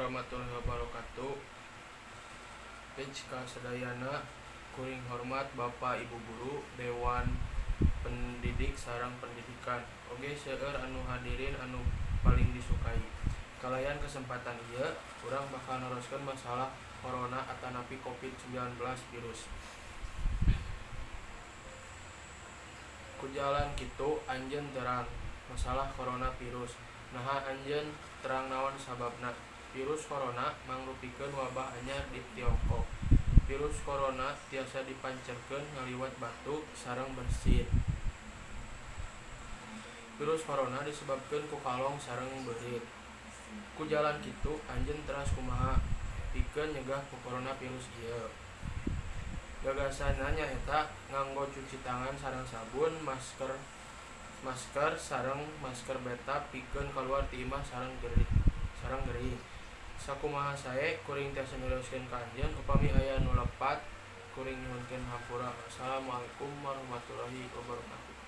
Warahmatullahi wabarakatuh. Page ka sadayana, kuring hormat Bapak Ibu guru, dewan pendidik sareng pendidikan, oge seueur anu hadirin anu paling disukai. Kalayan kesempatan ieu urang bakal neroskeun masalah corona atanapi Covid-19 virus. Ku jalan kitu anjeun terang masalah corona virus. Naha anjeun terang, naon sababna? Virus corona mangrupikeun wabah anyar di Tiongkok. Virus corona tiasa dipancarkeun ngaliwat batuk sareng bersin. Virus corona disebabkeun ku kalong sareng beurit. Ku jalan kitu anjeun teras kumaha pikeun nyegah corona virus ieu? Gagasanna nyaeta nganggo cuci tangan sareng sabun, masker sareng masker beta pikeun kaluar ti imah sareng gering. Sakumaha sae kuring tiasa nyarioskeun ka anjeun, upami aya nu lepat kuring nyuhunkeun hampura. Wassalamualaikum warahmatullahi wabarakatuh.